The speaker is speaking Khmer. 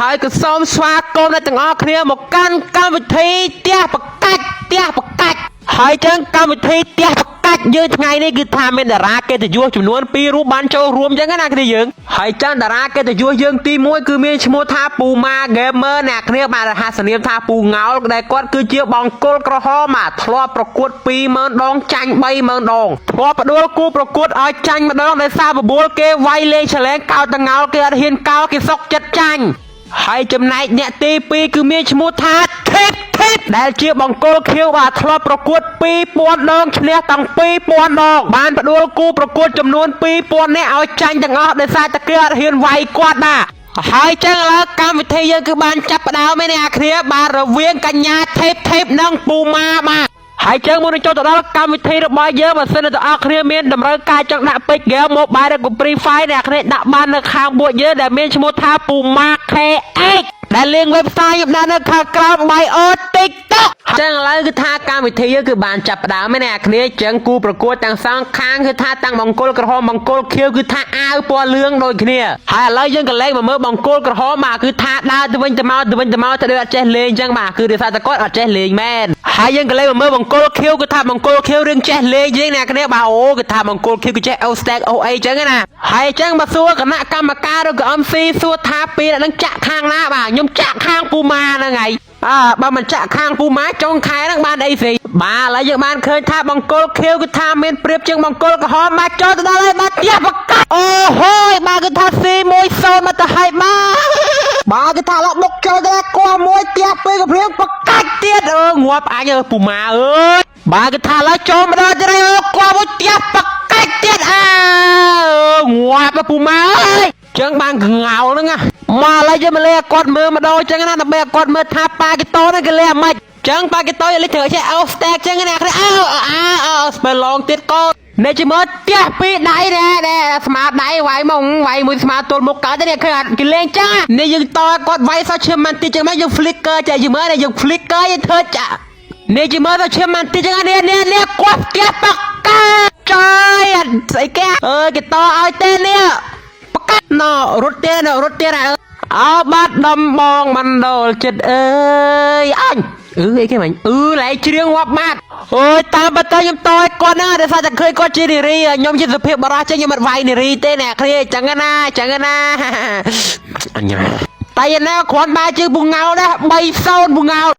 ហើយក៏សូមស្វាគមន៍អ្នកទាំងអស់គ្នាមកកាន់កម្មវិធីផ្ទះបកាច់ផ្ទះបកាច់ហើយចឹងកម្មវិធីផ្ទះបកាច់យើងថ្ងៃនេះគឺថាមានតារាកិត្តិយសចំនួន2រូបបានចូលរួមចឹងណាគ្នាយើងហើយចឹងតារាកិត្តិយសយើងទី1គឺមានឈ្មោះថាពូម៉ា Gamer អ្នកគ្នាបានរហស្សនាមថាពូងោលដែលគាត់គឺជាបង្គោលក្រហមអាធ្លាប់ប្រកួត20000ដងចាញ់30000ដងធ្លាប់ផ្ដួលគូប្រកួតឲ្យចាញ់ម្ដងដោយសារបបួលគេវាយលេងឆ្លែងកោតតងោលគេអត់ហ៊ានកោគេសុកចិត្តចាញ់ហើយចំណែកអ្នកទី2គឺមានឈ្មោះថាធីបធីបដែលជាបង្គោលខៀវបាទធ្លាប់ប្រកួត2000ដងឈ្នះតាំង2000ដងបានផ្ដួលគូប្រកួតចំនួន2000នាក់ឲ្យចាញ់ទាំងអស់ដោយសារតែគេអត់ហ៊ានវាយគាត់បាទហើយចឹងឥឡូវកម្មវិធីយើងគឺបានចាប់ផ្ដើមឯនេះអាគ្នាបាទរវាងកញ្ញាថេបថេបនិងពូម៉ាបាទហើយចឹងមុននឹងចូលទៅដល់កម្មវិធីរបស់យើងបើសិនជាទាំងអស់គ្នាមានតម្រូវការចង់ដាក់ពេជ្រ game mobile ឬក៏ Free Fire អ្នកគ្នាដាក់បាននៅខាងពួកយើងដែលមានឈ្មោះថាពូម៉ា KX ដែលលេង website ខ្ញុំដាក់នៅខាងក្រោម bio TikTok ចឹងឥឡូវគឺថាកម្មវិធីយើងគឺបានចាប់ផ្ដើមឯអ្នកគ្នាចឹងគូប្រកួតទាំងសងខាងគឺថាតាំងបង្គោលក្រហមបង្គោលខៀវគឺថាអាវពណ៌លឿងដូចគ្នាហើយឥឡូវយើងក៏លេងមកមើលបង្គោលក្រហមបាទគឺថាដើរទៅវិញទៅមកទៅវិញទៅមកទៅដូចអត់ចេះលេងចឹងបាទគឺដោយសារតែគាត់អត់ចេះលេងមែនហើយយើងក៏លេងមកមើលបង្គោលខៀវគឺថាបង្គោលខៀវរឿងចេះលេងជាងអ្នកគ្នាបាទអូគឺថាបង្គោលខៀវគឺចេះអូ stack អូអីចឹងណាហើយចឹងបើសួរគណៈកម្មការឬក៏ MC សួរថាពីរនឹងចាក់ខាងណាបាទខ្ញុំចាក់ខាងពូម៉ាហ្នឹងហើយអើបើមិនចាក់ខាងពូម៉ាចុងខែហ្នឹងបានអីស្រីបាទឥឡូវយើងបានឃើញថាបង្គោលខៀវគឺថាមានប្រៀបជាងបង្គោលក្រហមបាទចូលទៅដល់ហើយបាទផ្ទះបកាច់អូហូយបាទគឺថាស៊ី1-0មកទៅហើយបាទបាទគឺថាឡោបុកចូលទៅដល់កោះមួយផ្ទះពីរកំព្រៀងបកាច់ទៀតអឺងាប់អញអើពូម៉ាអើយបាទគឺថាឥឡូវចូលមកដល់ទៀតហើយអូកោះមួយផ្ទះបកាច់ទៀតអើងាប់ពូម៉ាអើយចឹងបានកងោលហ្នឹងណាមកឥឡូវយើងមកលេគាត់មើលម្ដងចឹងណាដើម្បីឲ្យគាត់មើលថាប៉ាគីតូហ្នឹងគេលេអាម៉េចចឹងប៉ាគីតូលេត្រូវចេះអូ stack ចឹងណាគ្នាអើអើអើស្ពើឡងទៀតកូននេះជាមើលផ្ទះពីរដៃណែណែស្មាដៃវាយមកវាយមួយស្មាទល់មុខកើតទេនេះឃើញអត់គេលេងចឹងនេះយើងតគាត់វាយសោះឈាមមិនតិចចឹងមកយើង flicker ចេះយមើលនេះយើង flicker យើងធ្វើចានេះជាមើលទៅឈាមមិនតិចចឹងនេះនេះនេះគាត់ផ្ទះបកាចាយអត់ស្អីគេអើយគេតឲ្យទេនេះបកាត់ណរត់ទៀតរត់ទៀតអើបាត់ដំបងមិនដូលចិត្តអើយអញអឺអីគេមិញអឺឡែច្រៀងងាប់បាត់អូយតាមបើតើខ្ញុំតឲ្យគាត់ណាដោយសារតែឃើញគាត់ជានារីខ្ញុំជាសុភាពបរោះចឹងខ្ញុំមិនវាយនារីទេអ្នកគ្នាចឹងណាចឹងណាអញ្ញាតែណាគ្រាន់បើជើងពងងោដែរ3-0ពងងោ។